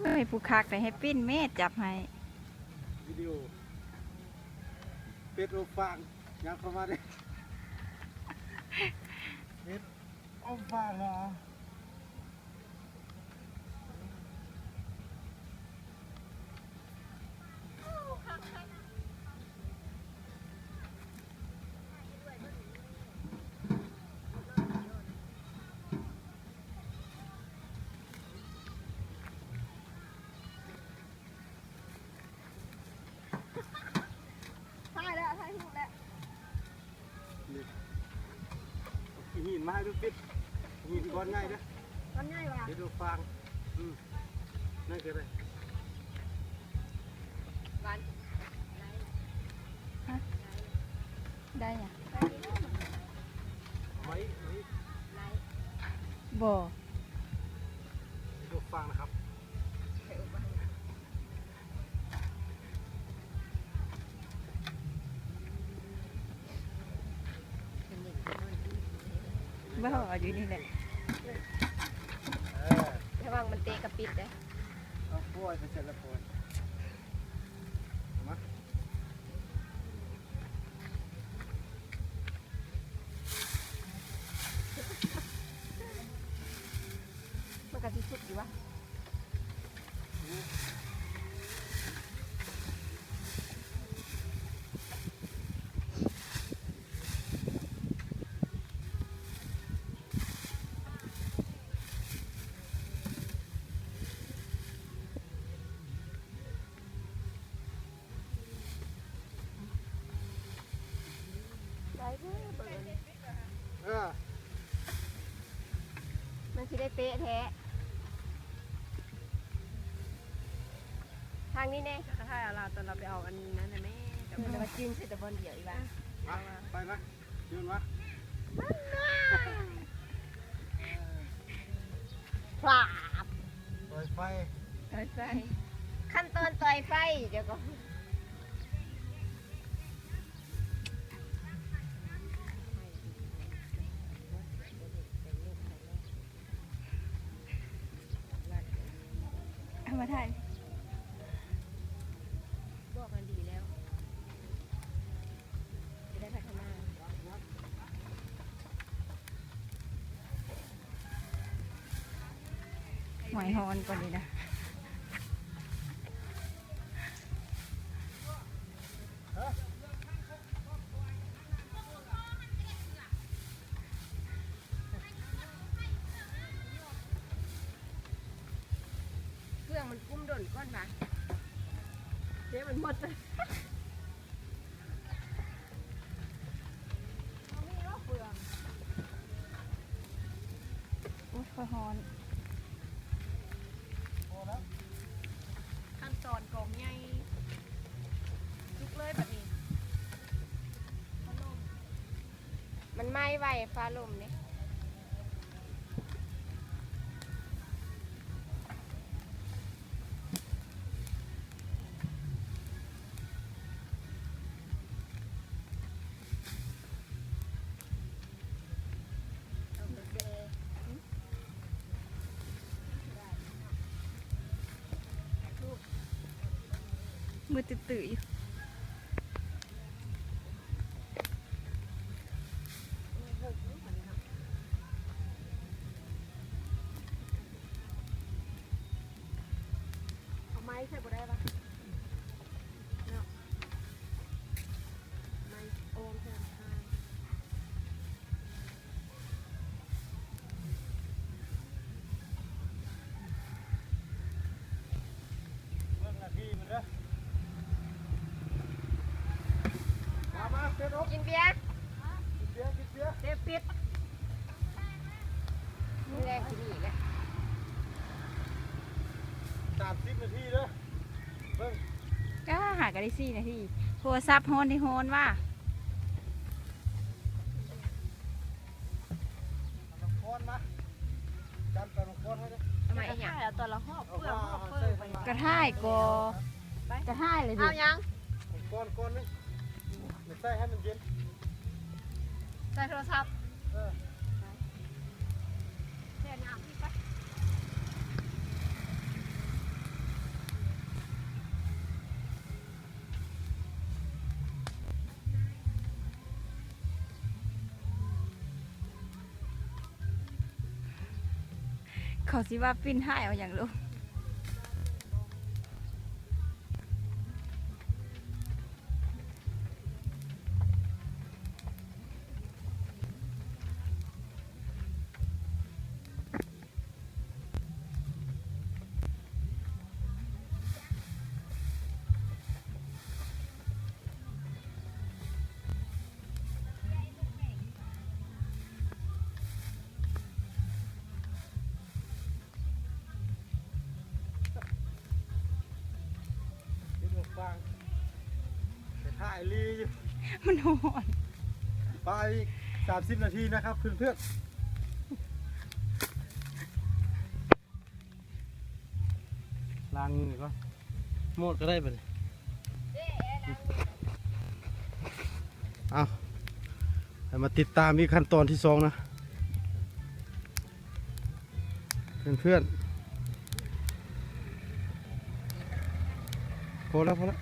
ເອີຍ ຜູ້ຄັກໄດ້ໃຫ້ປິ່ນແມ່ຈັບໃຫ້. ວິດີໂອ ເປັດອົບຟາງ ຍັບເຂົ້າມາເດ້. ເປັດອົບຟາງເນາະ. ຖ່າຍແລ້ວ ຖ່າຍຮູບແລ້ວ. ນີ້ ເອົາຂີ້ຫີນມາໃຫ້ດູປິດ. ຫີນກ້ອນໃຫຍ່ເດີ້. ກ້ອນໃຫຍ່ຫວາ? ເຮັດດູຟາງ. ອືມ ນັ້ນກໍໄດ້. ຫວານ. ຮະ? ໄດ້ຫຍັງ? ເອົາມາອີກ ເອົາມາອີກ. ບໍ່. ເຮັດດູຟາງນະຄັບ. ບໍ່ ເອົາຢູ່ນີ້ແຫຼະ. ເອີ ລະວັງມັນເຕະກະປິດເດ້. ເອົາ ໂອ້ຍ ໄປເສັດລະໂພດ. ມາ. ມັນກະຊິສຸກຢູ່ຫວາ? ໄດ້ເດີ ເບິ່ງ ເອີ ມັນຊິໄດ້ເປະແທ້. ທາງນີ້ແດ່ ກະຖ່າຍເອົາລາວຕອນລາວໄປເອົາອັນນັ້ນນະແມ່. ເອີ ແຕ່ວ່າຈຶ່ງໃສ່ແຕ່ບ່ອນດຽວອີກວ່າ. ມາ ໄປມາ. ຢືນມາ ພລາບ ຕ່ອຍໄຟ ຕ່ອຍໄຟ ຂັ້ນຕອນຕ່ອຍໄຟ. ດຽວກ່ອນ ເອົາມາຖ່າຍ ບອກກັນດີແລ້ວ ຈະໄດ້ພັດທະນາ. ຫວຍຮ້ອນກວ່ານີ້ນະ. ເຄື່ອງມັນກຸ້ມດົນກ່ອນຫວາ? ເດ້ ມັນໝົດ. ໂອ້ຍ ຂ້ອຍຮ້ອນ. ຂັ້ນຕອນກອງໃຫຍ່ ສຸກເລີຍບັດນີ້. ມັນໄໝ້ໄວ ຟ້າລົມນີ້. ມືຕື້ໆຢູ່. ເອົາໄມ້ໃສ່ບໍ່ໄດ້ຫວາ? ເນາະ ໄມ້ອ່ອນແທນ. ເບິ່ງໜ້າທີ່ມັນເດີ້. ມາ ມາ ເຊຟ ກິນເບຍ ກິນເບຍ ກິນເບຍ ເຊຟປິດ. ມື້ແລກຊິໜີແຫຼະ. ສາມສິບນາທີເດີ້. ເບິ່ງ ກະຫາກະໄດ້ສີ່ນາທີ. ໂທລະສັບຮ້ອນໄດ້ຮ້ອນຫວາ? ເອົານ້ຳຮ້ອນມາ ຈັນໄປເອົານ້ຳຮ້ອນໃຫ້ເດີ້. ເອົາມາອີຫຍັງ? ເອົາຕອນລະຮອບ ເພື່ອຮອບເປີໄປ. ກະຖ່າຍກໍ ກະຖ່າຍເລີຍ. ເອົາຫຍັງ? ນ້ຳຮ້ອນກ້ອນໜຶ່ງ ໃສ່ໃຫ້ມັນເຢັນ. ໃສ່ໂທລະສັບ. ເອີ ແຊ່ນ້ຳອີກໄປ. ເຂົາຊິວ່າປິ່ນຮ້າຍເອົາຫຍັງລູກ? ເປັນໝວກຟາງ ໄປຖ່າຍລີຢູ່ ມັນຮ້ອນ ໄປອີກສາມສິບນາທີນະຄັບເພື່ອນໆ. ລ້າງມືກ່ອນ ໝົດກໍໄດ້ບັດນີ້. ເອົາ ໃຫ້ມາຕິດຕາມອີກຂັ້ນຕອນທີສອງນະ ເພື່ອນໆ. ພໍແລ້ວ ພໍແລ້ວ.